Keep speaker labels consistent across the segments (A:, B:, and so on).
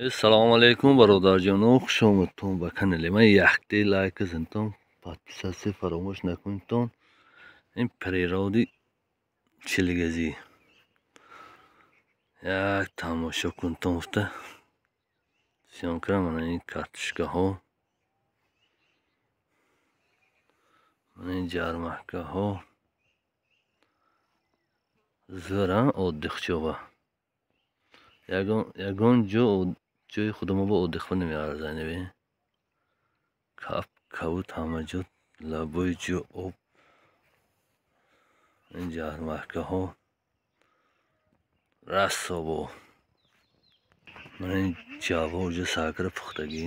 A: Салому алейкум, бародарҷоно, хуш омадтон ба канали ман. Якте лайк зантон, подписаться фаромӯш накунтон. Ин природи Чилгазӣ як тамошо кунтон гуфта съёмка. Мана ин картошкаҳо, мана ин ҷармакаҳо зӯра отдихчова. Ягон ҷо ҷои худамо ба отдихба намеарзад. Кап кавут ҳама ҷо, лабои ҷо об. Ин ҷармакаҳо расобо. Мана ин ҷавҳо уҷа сакра пухтагӣ.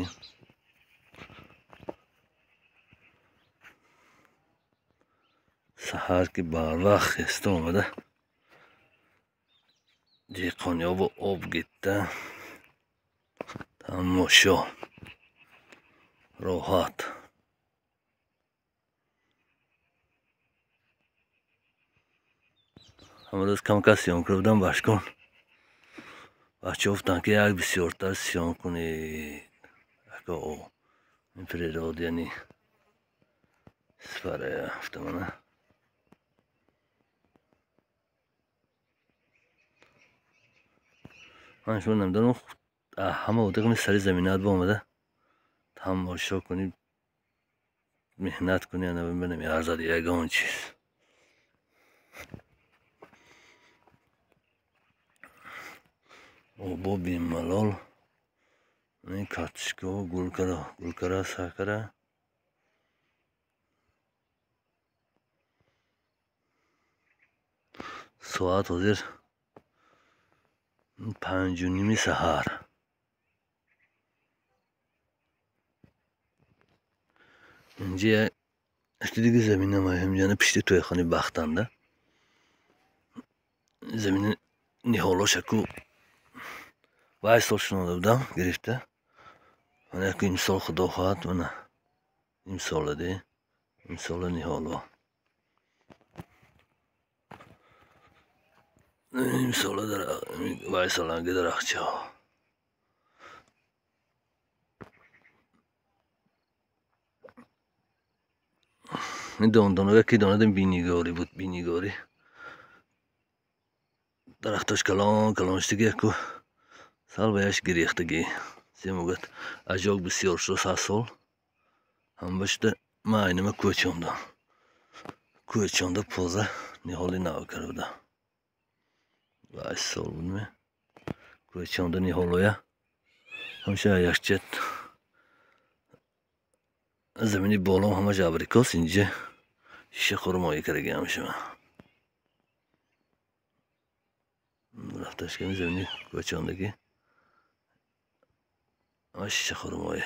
A: Саҳар ки барвақт хеста омада, деҳқонёбо об гитта, тамошо роҳат. Ҳамарӯз камкас съёмка будам башкон. Бачаҳо гуфтанд, ки як бисёртар съём кунед. Ака, ин природ, яъне сфера гуфта мана. Ман шумо намедонам, ҳама одиқми сари заминат боомада тамошо кунӣ, меҳнат кунӣ, ана намеарзад ягон чиз. Обо бемалол, ин картошкаҳо гулкара, гулкара, сакара. Соат ҳозир 5:30 саҳар. Инҷа як дига замина ҳамҷана пишти тӯйхонаи бахтанда. Замини ниҳолошаку вай сол шинода будам гирифта. Мана яку имсол худо хоҳад, мана имсола де, имсола ниҳоло. Имсола вай соланги дарахчаҳо. Ин дондонага ки донадем бинигорӣ буд, бинигорӣ. Дарахтош калон калон шудагӣ, яку сал ба яш гирехтагӣ. Се мугат ажок бисёр шуд сад сол. Ҳама шуда ман айнама кӯчондам. Кӯчонда поза ниҳоли нав карда будам. Вай сол будме. Кӯчонда ниҳолоя. Ҳамша якча замини болом ҳамаш абрикос, инҷа шиша хурмоӣ кардаги ҳамаша. Рафташкани замини кӯчондагӣ ҳама шиша хурмоӣ.